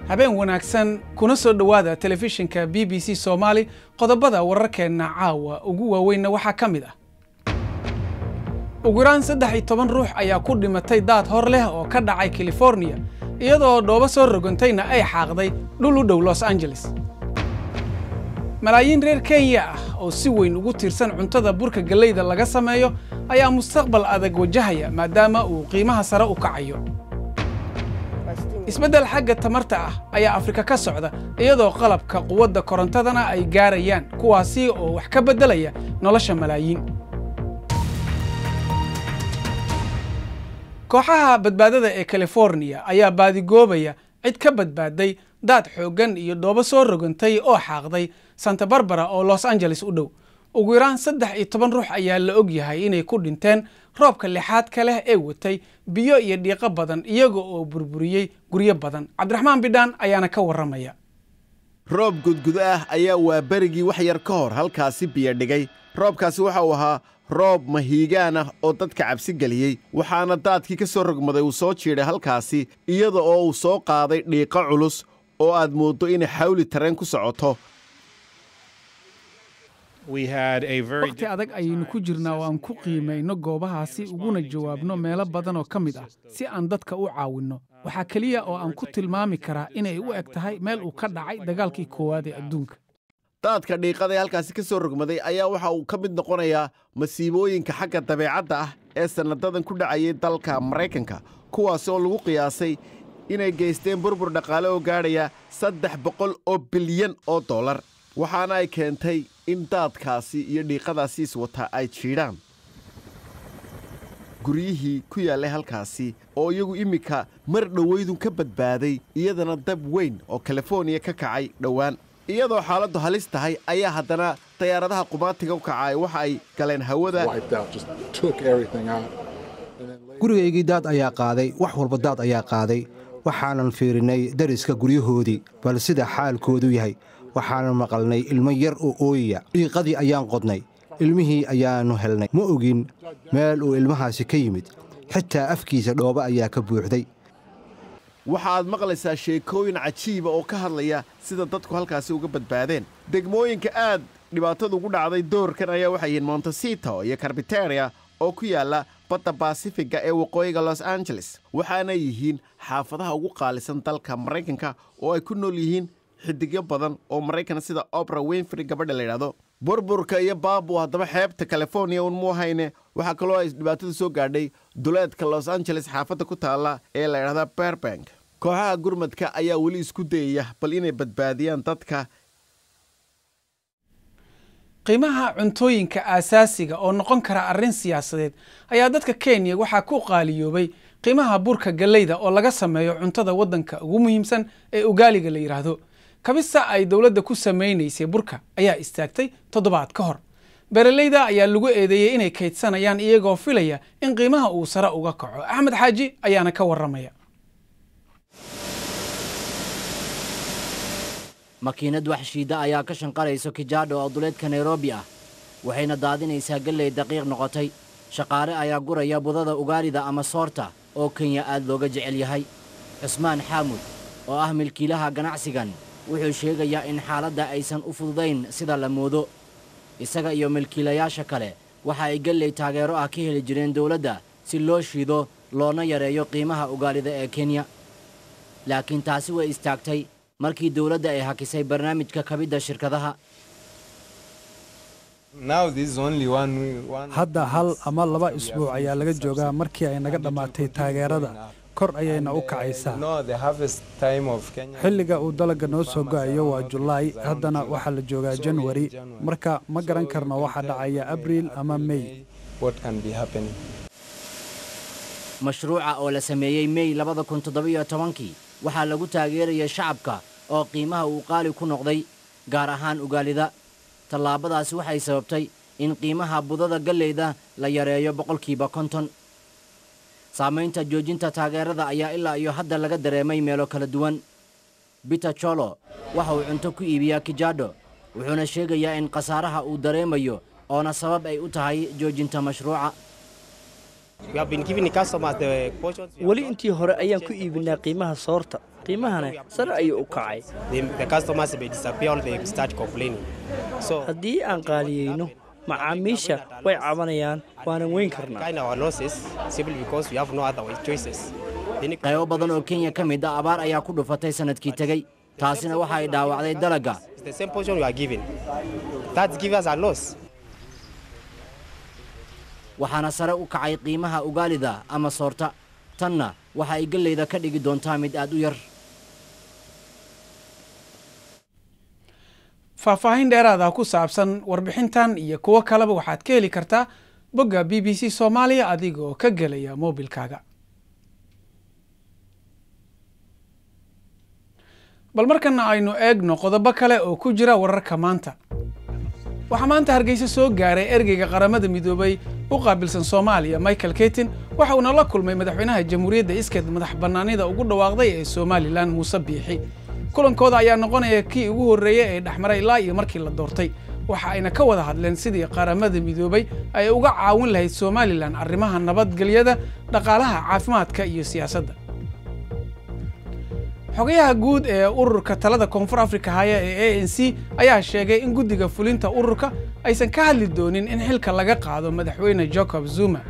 Habeen wanaagsan, kuna soo dhowaada telefishinka BBC Soomaali. Qodobada wararkeenna caawa ugu waaweynna waxaa ka mid ah: ugu yaraan 13 ruux ayaa ku dhimatay daad hor leh oo ka dhacay California, iyadoo dhoobo soo rogantayna ay xaaqday dhul u dhow Los Angeles. Malaayiin reer Kenya ah oo si weyn ugu tiirsan cuntada burka galleyda laga sameeyo ayaa mustaqbal adag wajahaya, maadaama uu qiimaha sare u kacayo. Isbeddel xagga tamarta ah ayaa Afrika ka socda, iyadoo qalabka quwadda korontadana ay gaarayaan, kuwaasi oo wax ka beddelaya nolosha malaayiin. Kooxaha badbaadada ee Californiya ayaa baadigoobaya cid ka badbaaday daad xooggan iyo dhoobo soo rogantay oo xaaqday Santa Barbara oo Los Angeles u dhow. Ugu yaraan 13 ruux ayaa la og yahay inay ku dhinteen roobka lixaadka leh ee watay biyo iyo dhiiqo badan, iyaga oo burburiyey guryo badan. Cabdiraxmaan Bidhaan ayaana ka warramaya. Roob gudgudo ah ayaa waa berigii wax yar ka hor halkaasi biyo dhigay. Roobkaasi waxa uu ahaa roob mahiigaan ah oo dadka cabsi geliyey, waxaana daadkii ka soo rogmaday uu soo jiidhay halkaasi, iyada oo uu soo qaaday dhiiqo culus oo aad mooddo inay xawli tareen ku socoto. Wakhti adag ayaynu ku jirnaa oo aan ku qiimayno goobahaasi uguna jawaabno meelo badan oo ka mid ah si aan dadka u caawinno. Waxaa keliya oo aan ku tilmaami karaa inay u eg tahay meel uu ka dhacay dagaalkii koowaad ee adduunka. Daadka dhiiqada ee halkaasi ka soo rogmaday ayaa waxa uu ka mid noqonayaa masiibooyinka xagga dabeecadda ah ee sannadadan ku dhacayay dalka Maraykanka, kuwaasi oo lagu qiyaasay inay geysteen burbur dhaqaale oo gaadhaya 300 bilyan oo dollar, waxaana ay keentay in daadkaasi iyo dhiiqadaasi iswataa ay jiidhaan guryihii ku yaallay halkaasi, oo iyagu iminka mar dhoweydun ka badbaaday iyadana dab weyn oo Californiya ka kacay dhowaan. Iyadoo xaaladdu halis tahay ayaa haddana dayaaradaha qumaatiga u kacay waxa ay galeen hawada. Gurigaygii daad ayaa qaaday, wax walba daad ayaa qaaday. Waxaanan fiirinnay dariska guryahoodii bal sida xaalkoodu yahay. Waxaanan maqalnay ilmo yar oo ooyaya. Dhiiqadii ayaan qodnay, ilmihii ayaannu helnay. Ma ogin meel uu ilmahaasi ka yimid, xitaa afkiisa dhoobo ayaa ka buuxday. Waxaad maqlaysaa sheekooyin cajiiba oo ka hadlaya sida dadku halkaasi uga badbaadeen. Degmooyinka aad dhibaatadu ugu dhacday doorkan ayaa waxay yihiin Montecito iyo Carpinteria oo ku yaalla badda Baasifiga ee waqooyiga Los Angeles, waxaana yihiin xaafadaha ugu qaalisan dalka Maraykanka oo ay ku nool yihiin xidigyo badan oo Maraykan, sida Oprah Winfrey gabadha la yidhaahdo. Burburka iyo baabu haddaba xeebta California un muu hayne, waxaa kaloo ay dhibaatadu soo gaadhay duleedka Los Angeles, xaafadda ku taalla ee la yidhahda Burbank. Kooxaha gurmadka ayaa weli isku dayaya bal inay badbaadiyaan dadka. Qiimaha cuntooyinka aasaasiga oo noqon kara arrin siyaasadeed ayaa dadka Kenya waxaa ku qaaliyoobay qiimaha burka galleyda oo laga sameeyo cuntada waddanka ugu muhiimsan ee ugaaliga la yidhaahdo. Kabista ay dowladda ku samaynaysay burka ayaa istaagtay toddobaad ka hor. Beeraleyda ayaa lagu eedeeyey inay kaydsanayaan, iyagoo filaya in qiimaha uu sare uga kaco. Axmed Xaaji ayaana ka warramaya. Makiinad wax shiida ayaa ka shanqarayso Kajiado oo duleedka Nairobi ah, waxayna daadinaysaa galley daqiiq noqotay. Shaqaale ayaa guraya budada ugaalida ama soorta oo Kenya aad looga jecel yahay. Cusmaan Xaamud oo ah milkiilaha ganacsigan wuxuu sheegayaa in xaaladda aysan u fududayn sida la moodo. Isaga iyo milkiilayaasha kale waxa ay galley taageero ah ka heli jireen dowladda si loo shiido loona yareeyo qiimaha ugaalida ee Kenya, laakiin taasi way istaagtay markii dowladda ay hakisay barnaamijka kabidda shirkadaha. Hadda 1 ama 2 isbuuc ayaa laga joogaa markii ay naga dhammaatay taageerada, kor ayayna u kacaysaa. Xilliga uu dalagga noo soo go'ayo waa Julaay, haddana waxaa la joogaa Janwari, marka ma garan karno waxa dhacaya Abriil ama Mey. Mashruuca oo la sameeyey Mey 2017-kii waxaa lagu taageerayay shacabka oo qiimaha uu qaali ku noqday, gaar ahaan ugaalida. Tallaabadaasi waxay sababtay in qiimaha budada galleyda la yareeyo 50%. Saamaynta joojinta taageerada ayaa ilaa iyo hadda laga dareemay meelo kala duwan. Peter Cholo waxa uu cunto ku iibiyaa Kajiado, wuxuuna sheegayaa in khasaaraha uu dareemayo oona sabab ay u tahay joojinta mashruuca. Weli intii hore ayaan ku iibinaa qiimaha soorta. Qiimahana sare ayuu u kacay. Haddii aan qaaliyeyno, macaamiisha way cabanayaan, waanan weyn karnaa. Qaybo badan oo Kenya ka mid ah abaar ayaa ku dhufatay sannadkii tegey, taasina waxa ay dhaawacday dalagga. Waxaana sare u kacay qiimaha ugaalida ama soorta. Tanna waxa ay gelleyda ka dhigi doontaa mid aad u yar. Faahfaahin dheeraada ku saabsan warbixintan iyo kuwo kaleba waxaad ka heli kartaa bogga BBC Soomaaliya adigoo ka gelaya moobilkaaga. Bal markana aynu eegno qodobo kale oo ku jira wararka maanta. Waxaa maanta Hargeysa soo gaaray ergeyga Qaramada Midoobay u qaabilsan Soomaaliya, Michael Ketin. Waxa uuna la kulmay madaxweynaha Jamhuuriyadda iskeed madax bannaanida ugu dhawaaqday ee Somalilan, Muuse Biixi. Kulankooda ayaa noqonaya kii ugu horreeyey ee dhexmaray ilaa iyo markii la doortay. Waxa ayna ka wada hadleen sidii Qaramada Midoobay ay uga caawin lahayd Somalilan arrimaha nabadgelyada, dhaqaalaha, caafimaadka iyo siyaasadda. Xogayaha guud ee ururka talada Koonfur Afrika haya ee ANC ayaa sheegay in guddiga fulinta ururka aysan ka hadli doonin in xilka laga qaado madaxweyne Jacob Zuma.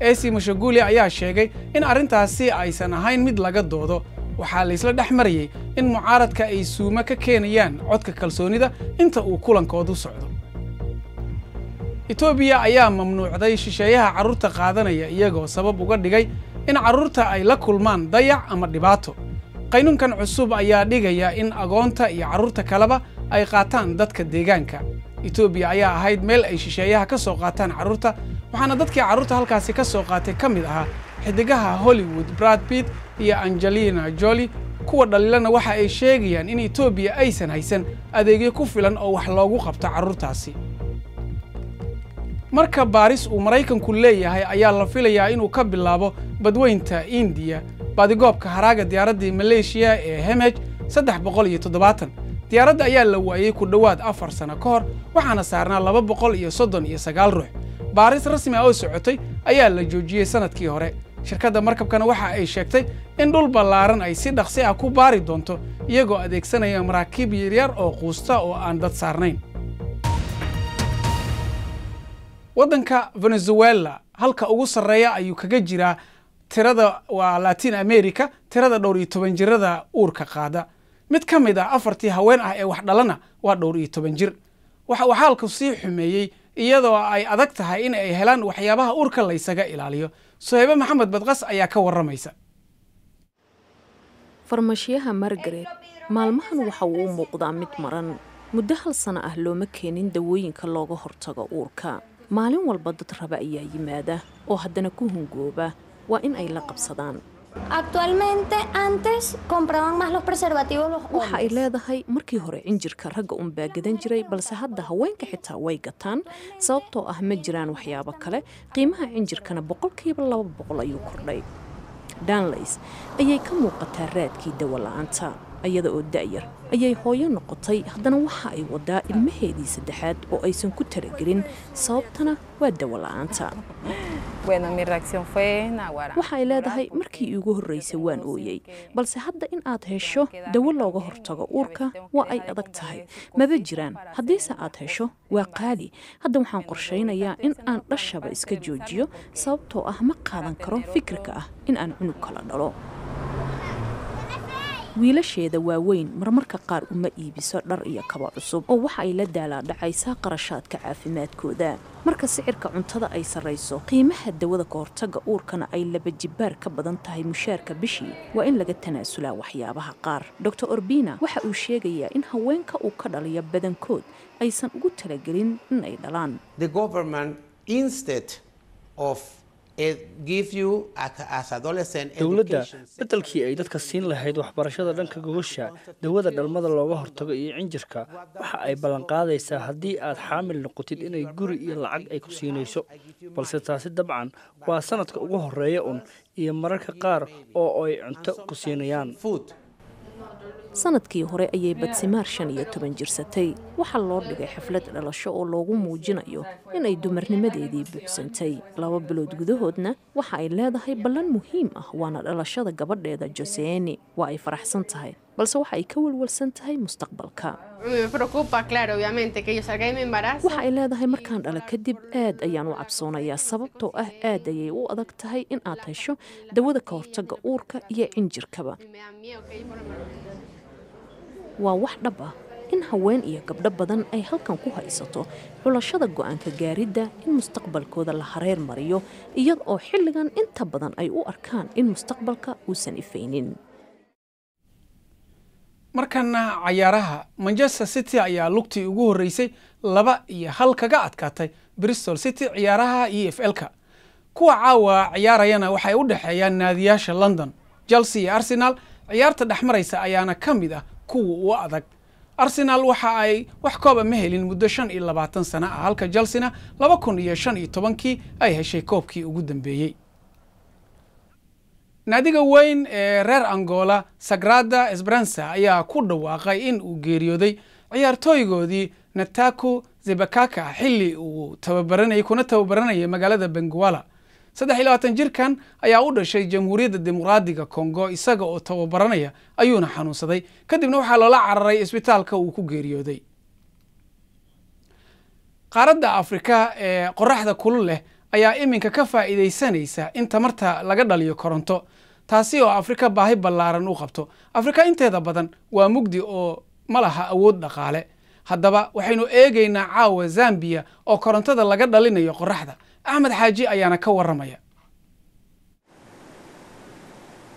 Ac Mashaguli ayaa sheegay in arrintaasi aysan ahayn mid laga doodo. Waxaa laysla dhex marayay in mucaaradka ay Suuma ka keenayaan codka kalsoonida inta uu kulankoodu socdo. Etoobiya ayaa mamnuucday shisheeyaha carruurta qaadanaya, iyagoo sabab uga dhigay in carruurta ay la kulmaan dayac ama dhibaato. Qaynuunkan cusub ayaa dhigaya in agoonta iyo carruurta kaleba ay qaataan dadka deegaanka. Etoobiya ayaa ahayd meel ay shisheeyaha ka soo qaataan carruurta, waxaana dadkii carruurta halkaasi ka soo qaatay ka mid ahaa xidigaha Hollywood Brad Pitt iyo Angelina Jolie. Kuwa dhaliilana waxa ay sheegayaan in Etoobiya aysan haysan adeegyo ku filan oo wax loogu qabto carruurtaasi. Marka baaris uu Maraykanku leeyahay ayaa la filayaa inuu ka bilaabo badweynta Indiya baadigoobka haraaga diyaaraddii Maleeshiya ee Hemej 370. Diyaaradda ayaa la waayey ku dhowaad 4 sano ka hor, waxaana saarnaa 239 ruux. Baaris rasmi ah oo socotay ayaa la joojiyey sanadkii hore. Shirkadda markabkana waxa ay sheegtay in dhul ballaaran ay si dhaqsi ah ku baari doonto, iyagoo adeegsanaya maraakiib yaryar oo quusta oo aan dad saarnayn. Waddanka Venezuela halka ugu sarreeya ayuu kaga jiraa tirada, waa Latin America, tirada dhowr iyo toban jirada uurka qaada. Mid ka mid ah afartii haween ah ee wax dhalana waa 14 jir. Waxa uu xaalku sii xumeeyey iyadoo ay adag tahay in ay helaan waxyaabaha uurka laysaga ilaaliyo. Suhaybe Maxamed Badqas ayaa ka warramaysa. Farmashiyaha Margaret maalmahan waxa uu u muuqdaa mid maran. Muddo hal sano ah looma keenin dawooyinka looga hortago uurka. Maalin walba dad raba ayaa yimaada oo haddana ku hungooba. Waa in ay la qabsadaan. Waxa ay leedahay, markii hore cinjirka ragga unbaa gadan jiray, balse hadda haweenka xitaa way gataan, sababtoo ah ma jiraan waxyaabo kale. Qiimaha cinjirkana 200% ayuu kordhay. Danlays ayay ka muuqataa raadkii dawo la-aanta. Iyada oo da'yar ayay hooyo noqotay, haddana waxa ay wadaa ilmaheedii saddexaad oo aysan ku talagelin, sababtana waa dawo la-aanta. Waxa ay leedahay, markii iigu horreysay waan ooyey, balse hadda in aad hesho dawo looga hortago uurka waa ay adag tahay, maba jiraan. Haddiise aad hesho waa qaali. Hadda waxaan qorshaynayaa in aan dhashaba iska joojiyo, sababtoo ah ma qaadan karo fikirka ah in aan cunug kala dhalo. Wiilasheeda waaweyn marmarka qaar uma iibiso dhar iyo kaba cusub, oo waxa ay la daalaadhacaysaa qarashaadka caafimaadkooda. Marka sicirka cuntada ay sarrayso, qiimaha dawada kahortagga uurkana ay laba jibbaar ka badan tahay mushaarka bishii, waa in laga tanaasulaa waxyaabaha qaar. Dor Orbina waxa uu sheegayaa in haweenka uu ka dhaliyo badankood aysan ugu talagelin in ay dhalaan. Dowladda beddelkii ay dadka siin lahayd waxbarashada dhanka gogosha, dawada dhalmada looga hortago iyo cinjirka, waxa ay ballanqaadaysaa haddii aad xaamil noqotid inay guri iyo lacag ay ku siinayso, balse taasi dabcan waa sanadka ugu horreeya un, iyo mararka qaar oo ay cunto ku siinayaan. Sanadkii hore ayay Badsimaar 15 jirsatay. Waxaa loo dhigay xaflad dhalasho oo loogu muujinayo inay dumarnimadeedii buuxsantay. 2 bilood gudahoodna waxa ay leedahay ballan muhiim ah, waana dhalashada gabadheeda Joseeni. Waa ay faraxsan tahay, balse waxa ay ka walwalsan tahay mustaqbalka. Waxa ay leedahay, markaan dhalo kadib aad ayaan u cabsoonayaa, sababtoo ah aad ayay u adag tahay in aad hesho dawada ka hortagga uurka iyo cinjirkaba. Waa wax dhab ah in haween iyo gabdho badan ay halkan ku haysato xulashada go'aanka gaaridda in mustaqbalkooda la hareer mariyo, iyada oo xilligan inta badan ay u arkaan in mustaqbalka uusan ifaynin. Markana cayaaraha. Manchester City ayaa lugtii ugu horreysay 2-1 kaga adkaatay Bristol City ciyaaraha EFL-ka. Kuwa caawa ciyaarayana waxay u dhexeeyaan naadiyaasha London, Chelsea iyo Arsenal. Ciyaarta dhexmaraysa ayaana ka mid ah kuwa u adag. Arsenal waxa ay wax kooba ma helin muddo 25 sano ah, halka Chelsea-na 2015-kii ay heshay koobkii ugu dambeeyey. Naadiga weyn ee reer Angola, Sagrada Esperanza, ayaa ku dhawaaqay in uu geeriyooday ciyaartooygoodii Nataku Zebakaka xilli uu tababaranayay kuna tababaranayay magaalada Benguala. 23 jirkan ayaa u dhashay Jamhuuriyadda Dimuqraadiga Congo. Isaga oo tababaranaya ayuuna xanuunsaday, kadibna waxaa loola cararay isbitaalka uu ku geeriyooday. Qaaradda Afrika ee qoraxda kulul leh ayaa iminka ka faa'iidaysanaysa in tamarta laga dhaliyo koronto, taasi oo Afrika baahi ballaaran u qabto. Afrika inteeda badan waa mugdi oo ma laha awood dhaqaale. Haddaba waxaynu eegaynaa caawa Zambiya oo korontada laga dhalinayo qoraxda. Axmed Xaaji ayaana ka warramaya.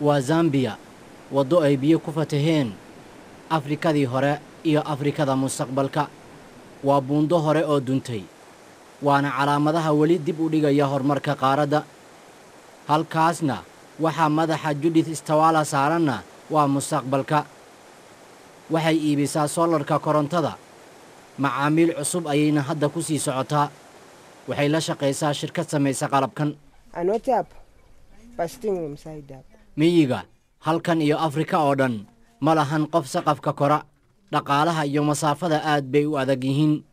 Waa Zambiya, waddo ay biyo ku fataheen, Afrikadii hore iyo Afrikada mustaqbalka. Waa buundo hore oo duntay, waana calaamadaha weli dib u dhigaya horumarka qaaradda. Halkaasna waxaa madaxa Judith Stawala saaranna waa mustaqbalka. Waxay iibisaa soolarka korontada, macaamiil cusub ayayna hadda ku sii socotaa. Waxay la shaqaysaa shirkad samaysa qalabkan. Miyiga halkan iyo Afrika oo dhan ma lahan qof saqafka kora. Dhaqaalaha iyo masaafada aad bay u adag yihiin,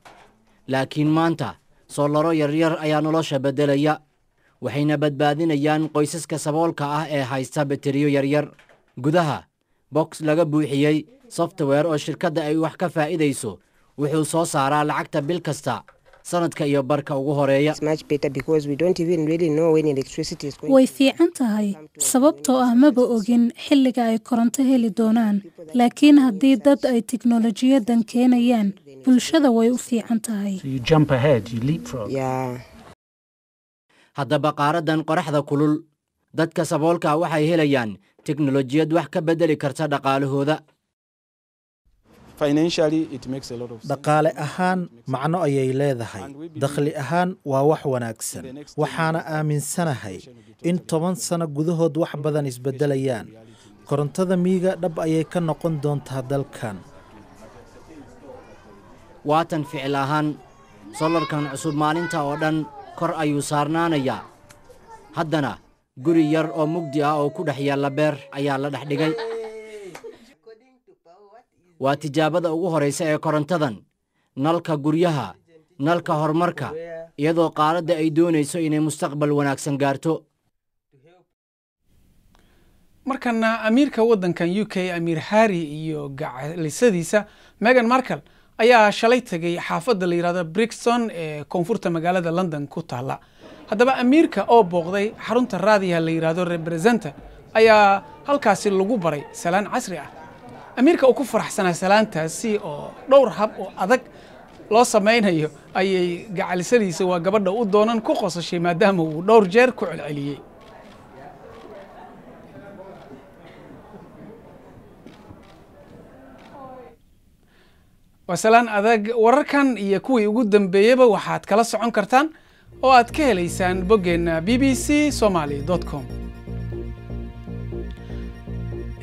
laakiin maanta soolaro yaryar ayaa nolosha beddelaya, waxayna badbaadinayaan qoysaska saboolka ah ee haysta bateriyo yaryar. Gudaha box laga buuxiyey software oo shirkadda ay wax ka faa'iidayso, wuxuu soo saaraa lacagta bil kasta sanadka iyo barka ugu horeeya. Way fiican tahay, sababtoo ah maba ogin xilliga ay koronto heli doonaan, laakiin haddii dad ay tiknolojiyadan keenayaan, bulshada way u fiican tahay. Haddaba qaaraddan qoraxda kulul, dadka saboolka waxay helayaan teknolojiyad wax ka beddeli karta dhaqaalahooda. Dhaqaale ahaan macno ayay leedahay, dakhli ahaan waa wax wanaagsan, waxaana aaminsanahay in 10 sano gudahood wax badan isbeddelayaan. Korontada miyiga dhab ayay ka noqon doontaa dalkan. Waatan ficil ahaan solarkan cusub maalinta oo dhan kor ayuu saarnaanayaa. Haddana guri yar oo mugdi ah oo ku dhex yaalla beer ayaa la dhex dhigay. Waa tijaabada ugu horraysa ee korontadan, nalka guryaha, nalka horumarka, iyadoo qaaradda ay doonayso inay mustaqbal wanaagsan gaarto. Markana amiirka waddankan UK, Amiir Harry, iyo gacalisadiisa Megan Markle ayaa shalay tegay xaafadda la yidhahdo Brixton ee koonfurta magaalada London ku taalla. Haddaba amiirka oo booqday xarunta raadiyaha la yidhahdo Representer ayaa halkaasi lagu baray salaan casri ah. Amiirka uu ku faraxsanaa salaantaasi oo dhowr hab oo adag loo samaynayo ayay gacalisadiisa, waa gabadha u doonan, ku qosashay maadaama uu dhowr jeer ku celceliyey. Waa salaan adag. Wararkan iyo kuwii ugu dambeeyeyba waxaad kala socon kartaan oo aad ka helaysaan boggeenna bbcsomaly.com.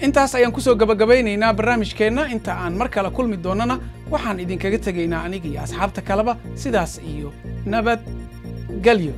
Intaas ayaan kusoo gabagabaynaynaa barnaamijkeenna. Inta aan mar kale kulmi doonnana, waxaan idinkaga tegaynaa aniga iyo asxaabta kaleba sidaas iyo nabad gelyo.